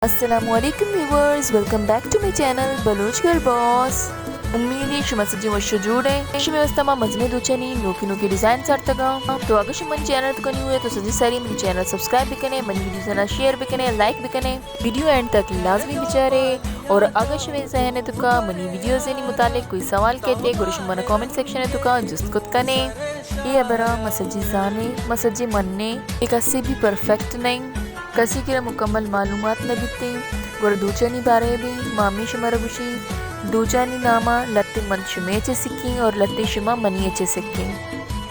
السلام علیکم viewers, welcome back to my channel Baloch girl boss. امید ہے شما سجی وش و جوڑ ہیں۔ شما واسطہ ما مزنیں دوچانی نوکی نوکی ڈیزائن سارتگاں۔ تو اگر شما منی چینل تو کنی ہوئے تو سجی ساری منی چینل سبسکرائب بکنے، منی ویڈیوز نا شیئر بکنے، لائک بکنے، ویڈیو اینڈ تک لازمی بچارے۔ اور اگر شما ذہن ہے تو کا منی ویڈیوز نی متعلق کوئی سوال کہتے گڑا شما منا کمنٹ سیکشن ہے تو کا جست کت کنے۔ اے ابرا مسجی زانے، مسجی مننے، اے کسی بھی پرفیکٹ نہیں۔ کسی کرا مکمل معلومات نہ بیتیں، گڑا دوچانی بارے بھی ما ہمے شمارا گوشیں۔ دوچانی ناما لتے من شمے چے سکیں اور لتے شما منی چے سکیں۔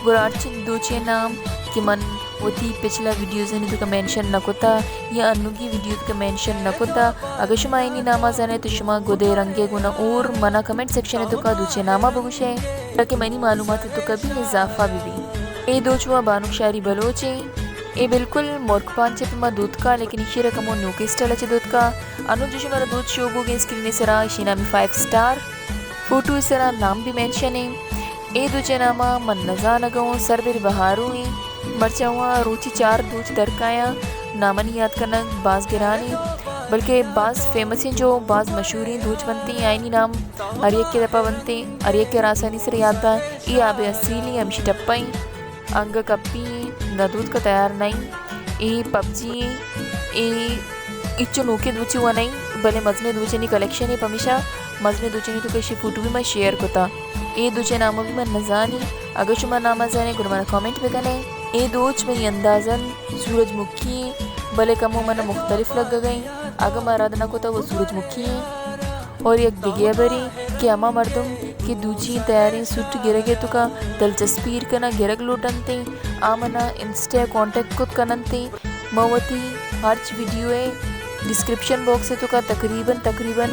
گڑا ہرچی دوچے نام کہ من وتی پچھلا ویڈیوزانی توکا مینشن نہ کتا یا انوگی ویڈیو توکا مینشن نہ کتا، اگر شما اینی ناما زانے تو شما گدے رنگے گنا اور منا کمنٹ سیکشن توکا دوچے ناما بگوشے تاکہ منی معلومات توکا بھی اضافہ بھی بھی۔ اے دوچ وا بانک شاری بلوچ ایں۔ اے بالکل مرک پانچ ء پہ ما دوتکا، لیکن ایشی را کمو نوکیں اسٹائل ء چہ دوتکا۔ انوں جو شمارا دوچ شو بوگیں اسکرین ء سرا، ایشی نامی فائیو اسٹار۔ فوٹو ء سرا نام بھی مینشن ایں۔ اے دوچ ء ناما من نزانگ اوں، سربر بہارو ایں۔ مرچاں وا روچی چار دوچ درکایاں، نامانی یاد کنگ باز گران ایں، بلکہ باز فیمس ایں جو باز مشہوریں دوچ بنتیں، آئینی نام ہر یکے دپا بنتیں، ہر یکے را آسانی سرا یاد باں۔ اے آب اصیل ایں، ہمشی ٹپا ایں۔ انگہ کپی ایں، ندوتکا تیار نہ ایں۔ اے پب جی ایں، اے ہچو نوکیں دوچی وا نہ ایں، بلے مزنیں دوچانی کلیکشن ایں، پمیشا مزنیں دوچانی توکا ایشی فوٹو بھی من شیئر کتا۔ اے دوچے ناما بھی من نزانی، اگر شما ناما زانے گڑا منا کمنٹ بکنے۔ اے دوچ منی اندازن سورج مکھی ایں، بلے کمو منا مختلف لگگ ایں، اگہ ما رد نہ کتا وہ سورج مکھی ایں۔ اور یک دگہ ہبرے کہ ہما مردم کہ دوچی تیاریں سوٹ گرگ ء توکا دلچسپی ایر کناں، گرگ لوٹنتیں، آ منا انسٹا ء کانٹیکٹ کت کننتیں۔ ما وتی ہرچ ویڈیو ء ڈسکرپشن باکس ء توکا تقریباً، تقریباً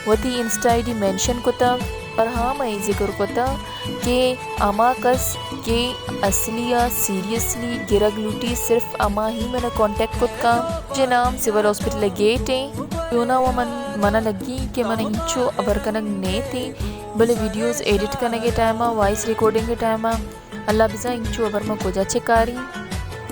وتی انسٹا آئی ڈی مینشن کتا، اور ہاں، ما اے ذکر کتا کہ ہما کس کہ اصلی ء سیریسلی گرگ لوٹی، صرف ہما ہی منا کانٹیکٹ کت کن۔ جے نام سول ہاسپٹل ء گیٹ ایں۔ یونا و من، منا لگی کہ من انچو ہبر کنگ نیتیں، بلے ویڈیوز ایڈٹ کنگ ء ٹائم ء، وائس ریکارڈنگ ء ٹائم ء، اللہ بزاں انچو ہبر ما کجا چہ کاریں۔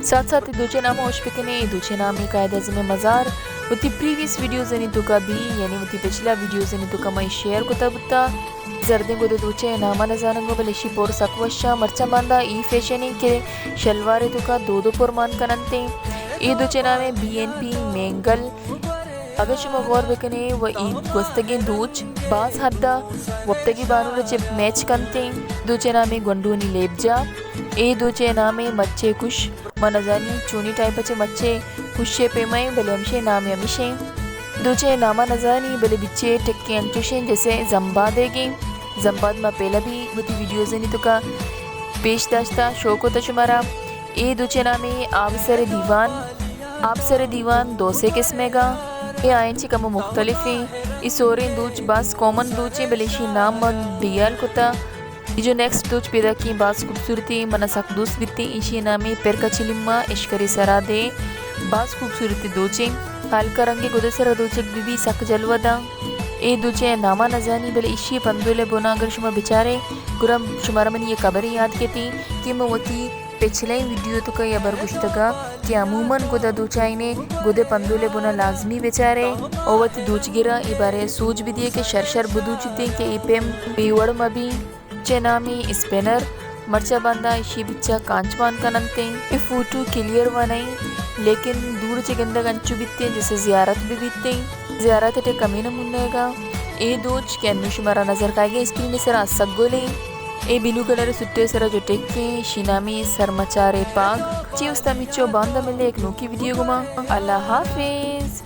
ساتھ ساتھ اے دوچے نام ہوش بکنے، اے دوچے نام ایں قائد اعظم مزار۔ وتی پریویس ویڈیوزانی توکا بھی، یعنی وتی پچھلا ویڈیوزانی توکا ما شیئر کتا بوتا۔ زردیں گدے دوچے ناما نزانگو، بلے اشی پر سک وشاں۔ مرچاں باندا ای فیشن ایں کہ شلوار توکا دو دو پر مان کننتیں۔ اے دوچے نام ایں بی این پی مینگل۔ اگر شما غور بکنے و ای گوستگیں دوچ باز حدا وپتگی بانور چہ میچ کنتیں۔ دوچے نام ایں گونڈونی لیبجا۔ اے دوچے نام ایں مچے کش۔ ما نزانی چونی ٹائپ چہ مچے کشے پیما ایں، بلے ہمشے نام ہمیش ایں۔ دوچے ناما نزانی، بلے بچے ٹکے انچوش ایں جیسے زمبادے گیں۔ زمباد ما پہلا بھی وتی ویڈیوزانی توکا پیش داشتا، شو کتا شمارا۔ اے دوچے نام ایں آبسر دیوان۔ آبسر دیوان دو سے قسمے گا۔ اے آئیں چہ کمو مختلف ایں۔ اے سوریں دوچ باز کامن دوچ ایں، بلے اشی نام من ڈیال کتا۔ اے جو نیکسٹ دوچ پیداکیں باز خوبصورتیں، منا سک دوست بیتیں۔ ایشی نام ایں پرکا چلیما اشکرے سرا دے۔ باز خوبصورتیں دوچیں۔ ہلکا رنگے گدے سرا دوچگ بی بی سک جلوہ داں۔ اے دوچے ناما نزانی، بلے ایشی پندولے بنا اگر شما بچارے، گڑا شمارا منی یک ہبرے یاد کیتیں کہ من وتی پچھلیں ویڈیو توکا اے ہبر گوشتگا کہ عموماً گدا دوچائینے گدے پندولے بنا لازمی بچارے اور وتی دوچگرا اے بارے سوج بدیے کہ شر شر بدوچیتیں کہ اے پیم بے وڑ مبی۔ چہ نامی اسپنر، مرچا باندا ایشی بچا کانچ مان کننتیں۔ اے فوٹو کلیئر و نئیں، لیکن دور چہ گندگ انچو بیتیں جیسے زیارت بہ بیتیں۔ زیارت ٹے کمے نمونہ گا۔ اے دوچ کہ انو شمارا نظر کائیگیں اسکرین سرا سگولیں۔ اے بلو کلر سٹے سرا جو ٹکیں، ایشی نامی سرمچارے پاگ۔ چی استا مچو باندا ملے ایک نوکی ویڈیو گما۔ اللہ حافظ۔